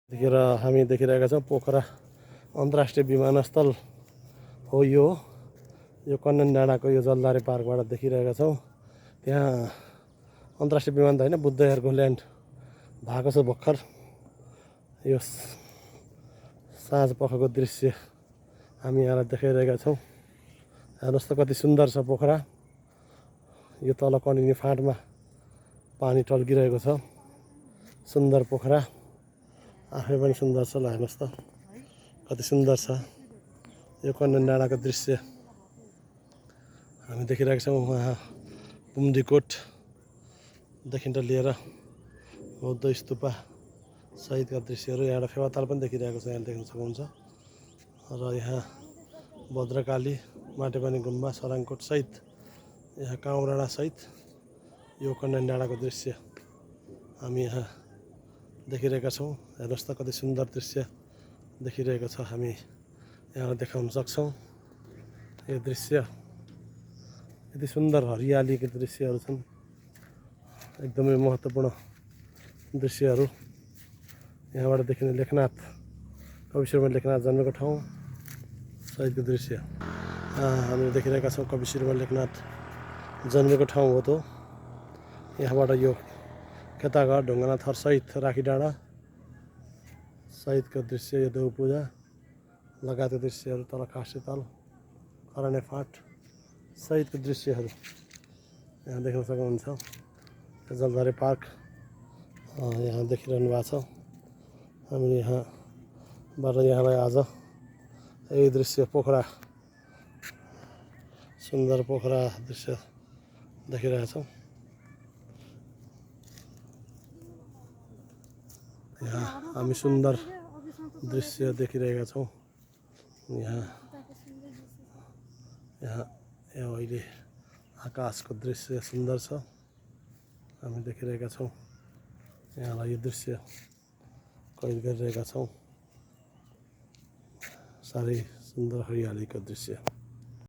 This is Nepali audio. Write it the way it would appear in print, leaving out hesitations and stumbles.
देखेर हामी देखिरहेका छौँ पोखरा अन्तर्राष्ट्रिय विमानस्थल हो यो कन्यान डाँडाको यो जलधारे पार्कबाट देखिरहेका छौँ। त्यहाँ अन्तर्राष्ट्रिय विमान त होइन बुद्ध एयरको ल्यान्ड भएको छ भर्खर। यो साँझ पखको दृश्य हामी यहाँलाई देखाइरहेका छौँ। हेर्नुहोस् त कति सुन्दर छ पोखरा। यो तल कनिने फाँटमा पानी टल्किरहेको छ। सुन्दर पोखरा आफै पनि सुन्दर छ। ल हेर्नुहोस् त कति सुन्दर छ यो कन्यान डाँडाको दृश्य हामी देखिरहेका छौँ। उहाँ पुम्डीकोटदेखि लिएर बौद्ध स्तूपा सहितका दृश्यहरू यहाँ फेवाताल पनि देखिरहेको छ। यहाँ देख्न सक्नुहुन्छ। र यहाँ भद्रकाली माटेपानी गुम्बा सराङकोट सहित यहाँ काउराडा सहित यो कन्यान डाँडाको दृश्य हामी यहाँ देखिरहेका छौँ। हेर्नुहोस् त कति सुन्दर दृश्य देखिरहेको छ। हामी यहाँ देखाउन सक्छौँ। यो दृश्य यति सुन्दर हरियालीको दृश्यहरू छन्। एकदमै महत्त्वपूर्ण दृश्यहरू यहाँबाट देखिने लेखनाथ कविशिरोमणि लेखनाथ जन्मेको ठाउँ सहितको दृश्य हामी देखिरहेका छौँ। कविशिरोमणि लेखनाथ जन्मेको ठाउँ हो त। यहाँबाट यो खेताघर ढुङ्गाना थर सहित राखी डाँडा सहितको दृश्य यो देउ पूजा लगायतको दृश्यहरू तल काँसेताल खराने फाँट सहितको दृश्यहरू यहाँ देख्न सक्नुहुन्छ। जलधारे पार्क यहाँ देखिरहनु भएको छ। हामीले यहाँबाट यहाँलाई आज यही दृश्य पोखरा सुन्दर पोखरा दृश्य देखिरहेछौँ। यहाँ हामी सुन्दर दृश्य देखिरहेका छौँ। यहाँ अहिले आकाशको दृश्य सुन्दर छ। हामी देखिरहेका छौँ। यहाँलाई यो दृश्य कैद गरिरहेका छौँ। साह्रै सुन्दर हरियालीको दृश्य।